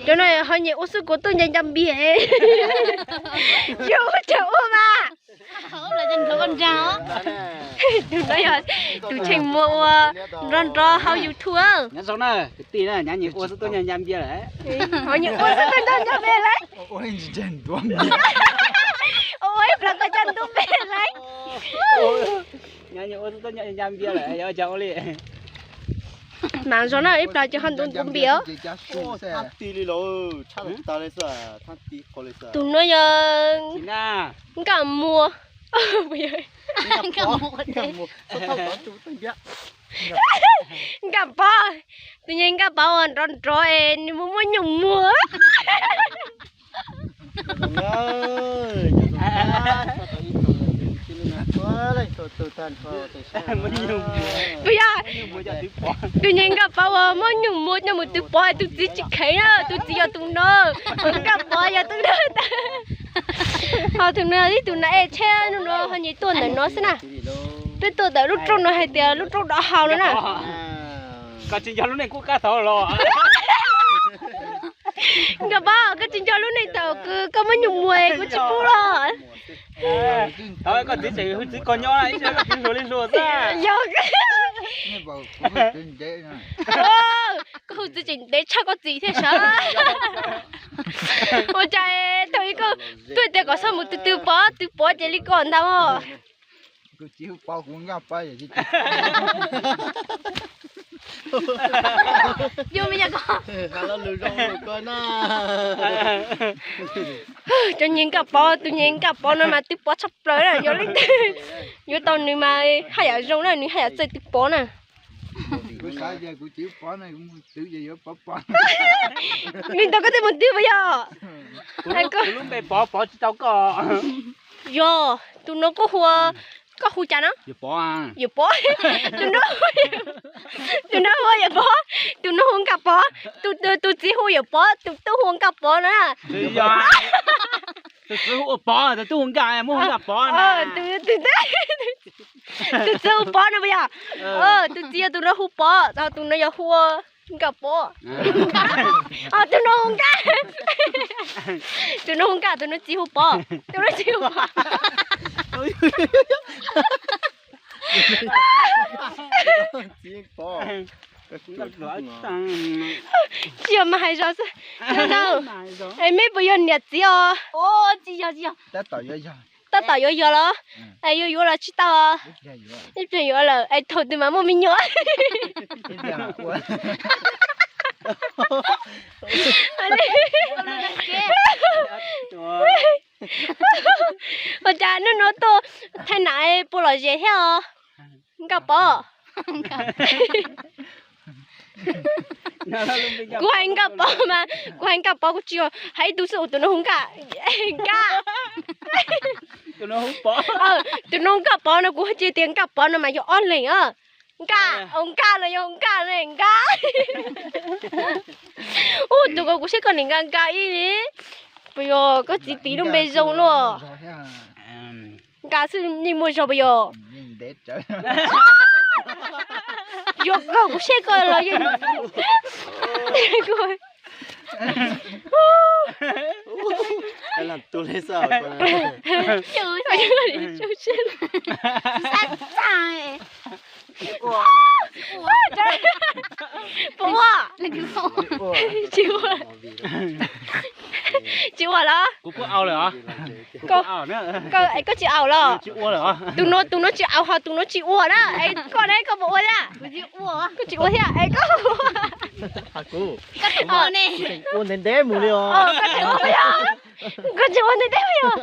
Cov no ho nyiam ua xwb kuv tuaj ncav ncav npias. Yog ua cas ua mas. Tus no yog tus Tsheej Muas uas nrov nrov hauv YouTube. Nyob zoo na kwv tij na, nyav nyiam ua xwb tuaj ncav ncav npias lawm. Ho nyiam ua xwb tuaj ncav ncav npias lawm. Ua ib plag koj coj ntub npias lawm. Nyav nyiam ua xwb tuaj ncav ncav npias lawm, yog cas ua li. Mas zoo na, ib plag ces ho ntub ntub npias. Tus no yog Nkaj Muas. Nkaj Pov, tus nyuag Nkaj Pov uas nrov nrov es nws muaj muaj nyuj muag. Puas yog? Tus nyuag Nkaj Pov uas muaj nyuj muag coj mus twv pov, tus txiv tsis kheev na, tus txiv yog tus no, Nkaj Pov yog tus no. Ho tus no ib tug nas ej tsheb no ho nyiam tuaj ntawm no xwb na. Peb tuaj ntawm lub rooj no hais tias lub rooj dov hau no na. Koj tsis nco lub neej kuj qab thaum los. Nkaj Pov, koj tsis nco lub neej thaum kws koj muab nyuj muag kuv tsis pub los. Koj txiv tseem hu txiv koj nyob ib txhia koj txiv hluas li hluas xwb. Yog. Koj hu txiv tseem ntev tshaj koj txiv thiab sav. Ua cas thaum ub koj tuaj tias kom txhob mus twv twv pov, twv pov ces li ko ntag os. Cov nyuag Nkaj Pov, tus nyuag Nkaj Pov no mas twv pov tshaj plaws na, yog leej twg yuav tau nws mas haj yam zoo na, nws haj yam txawj twv pov na. Li ntawd koj thiaj mus twv puas yog? Lub npe Pov, Pov tsis tau koj. Yog, tus no koj hu, koj hu cas no? Yawm Pov. Tus no, tus no hu Yawm Pov, tus no hu Nkaj Pov, tus txiv hu Yawm Pov, tus tub hu Nkaj Pov no na. Tus txiv hu ua Pov, tus tub hu Nkaj, muab hu Nkaj Pov na. Tus txiv hu Pov no puas yog? Tus txiv yog tus no hu Pov, tus no yog hu Nkaj Pov. Tus no hu Nkaj, tus no hu Nkaj, tus no txiv hu Pov, tus no txiv hu Pov. Tsis yog mas hais zog xwb. Es meb puas yog niam txiv os? Tab tom yuav yog los? Es yuav yuav los tsis tau? Ib pliag yuav lawm es thaum twg mas muaj me nyuam? Ua cas hnub no tuaj thaij nam puas lom zem thiab os? Nkaj Pov. Kuv hais Nkaj Pov mas, kuv hais Nkaj Pov kuv tsis yog hais ib tug xwb, tus no hu Nkaj, Nkaj. Tus no hu Nkaj Pov no kuv cia tias Nkaj Pov no mas yog ob leeg os. Nkaj, Nkaj no yog Nkaj, Nkaj. Ub, tus ko kuv saib koj nim nka nka ib li. Puas yog koj txiv tis lub npe zoo luaj? Nka xwb yeej muaj zog puas yog? Yuav koj kuv saib koj los yeej. Puas ua? Tsis ua, tsis ua los? Koj tsis au los? Tus no, tus no tsis au ho tus no tsis ua na. Es koj ne, koj puas ua thiab? Koj tsis ua thiab es koj ua. Koj tsis ua thiab, koj tsis ua ntev ntev yog.